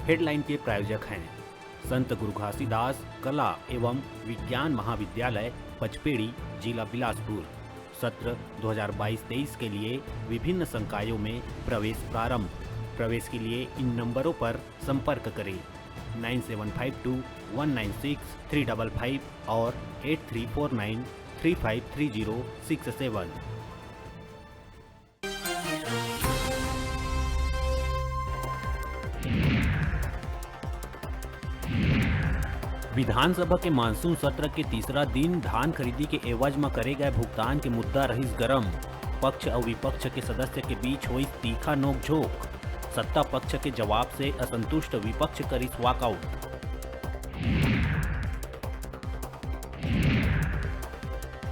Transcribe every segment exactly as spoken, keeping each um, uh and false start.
Headline के प्रायोजक हैं संत गुरु घासीदास कला एवं विज्ञान महाविद्यालय पचपेड़ी, जिला बिलासपुर। सत्र दो हज़ार बाईस तेईस के लिए विभिन्न संकायों में प्रवेश प्रारंभ। प्रवेश के लिए इन नंबरों पर संपर्क करें, nine seven five two one nine six three double five और eight three four nine three five three zero six seven. विधानसभा के मानसून सत्र के तीसरा दिन धान खरीदी के एवज म करे गए भुगतान के मुद्दा रहिस गरम। पक्ष अउ विपक्ष के सदस्य के बीच होइस तीखा नोकझोंक। सत्ता पक्ष के जवाब से असंतुष्ट विपक्ष करिस वॉकआउट।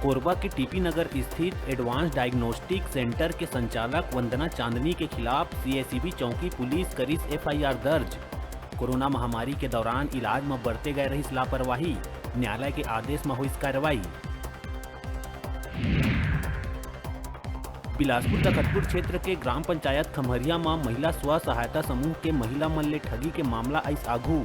कोरबा के टीपी नगर स्थित एडवांस डायग्नोस्टिक सेंटर के संचालक वंदना चांदनी के खिलाफ सीएसीबी चौकी पुलिस करिस एफआईआर दर्ज। कोरोना महामारी के दौरान इलाज म बरते गए रहिस लापरवाही, न्यायालय के आदेश म होइस कार्रवाई। बिलासपुर तखतपुर क्षेत्र के ग्राम पंचायत खम्हरिया म महिला स्व सहायता समूह के महिला मन ले ठगी के मामला आइस आघू।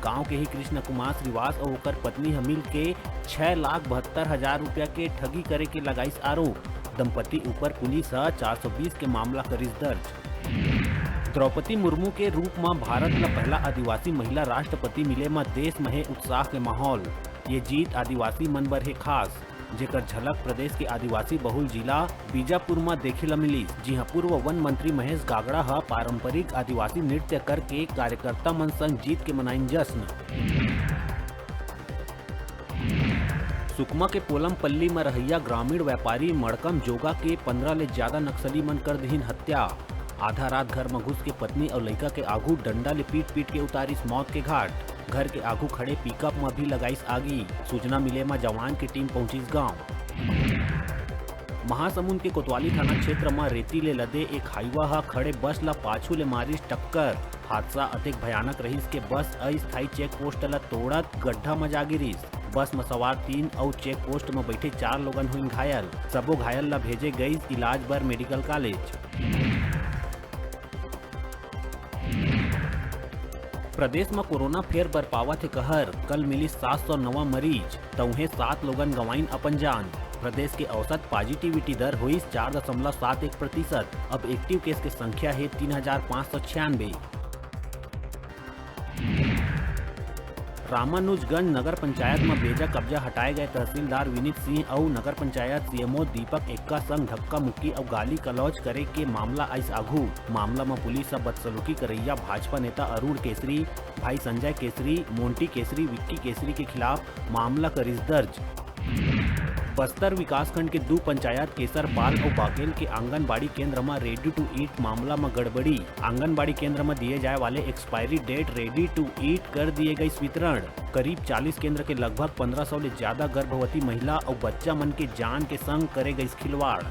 गांव के ही कृष्ण कुमार श्रीवास अउ ओकर पत्नी ह मिल के छह लाख बहत्तर हजार रुपया के ठगी करे के लगाइस आरोप। दंपति ऊपर पुलिस ह चार सौ बीस के मामला करिस दर्ज। द्रौपदी मुर्मू के रूप म भारत ल पहला आदिवासी महिला राष्ट्रपति मिले म देश म हे उत्साह के माहौल। ये जीत आदिवासी मन बर हे खास, जेकर झलक प्रदेश के आदिवासी बहुल जिला बीजापुर म देखे ल मिलिस, जिहां पूर्व वन मंत्री महेश गागड़ा ह पारंपरिक आदिवासी नृत्य करके कार्यकर्ता मन संग जीत के मनाइन जश्न। सुकमा के पोलमपल्ली म रहइया ग्रामीण व्यापारी मड़कम जोगा के पंद्रह ले ज्यादा नक्सली मन कर दिहिन हत्या। आधा रात घर म घुस के पत्नी अउ लइका के आघू डंडा ले पीट-पीट के उतारिस मौत के घाट। घर के आघू खड़े पिकअप म भी लगाइस आगी। सूचना मिले म जवान के टीम पहुंचिस गांव। महासमुंद के कोतवाली थाना क्षेत्र म रेती ले लदे एक हाईवा ह खड़े बस ल पाछू ले मारिस टक्कर। हादसा अतेक भयानक रहिस के बस अस्थायी चेक पोस्ट ल तोड़त गड्ढा म जा गिरिस। बस म सवार तीन अउ चेक पोस्ट म बैठे चार लोगन होइन घायल। सबो घायल ल भेजे गइस इलाज बर मेडिकल कॉलेज। प्रदेश म कोरोना फेर बरपावत हे कहर, कल मिलिस सात सौ नवा मरीज, त उहें सात लोगन गंवाइन अपन जान। प्रदेश के औसत पॉजिटिविटी दर होइस चार दशमलव सात एक प्रतिशत। अब एक्टिव केस के संख्या हे तीन हजार पाँच सौ छियानबे। रामानुजगंज नगर पंचायत म बेजा कब्जा हटाए गए तहसीलदार विनीत सिंह अउ नगर पंचायत सीएमओ दीपक एक्का संग धक्का मुक्की अउ गाली गलौज करे के मामला आइस आघू। मामला म पुलिस ह बदसलूकी करइया भाजपा नेता अरुण केसरी, भाई संजय केसरी, मोंटी केसरी, विक्की केसरी के खिलाफ मामला करिस दर्ज। बस्तर विकासखंड के दू पंचायत केसरपाल अउ बाकेल के आंगनबाड़ी केंद्र म ready to eat मामला म गड़बड़ी। आंगनबाड़ी केंद्र म दिए जाए वाले expiry date ready to eat कर दिए गइस वितरण। करीब चालीस केंद्र के लगभग पंद्रह सौ ले ज्यादा गर्भवती महिला अउ बच्चा मन के जान के संग करे गइस खिलवाड़।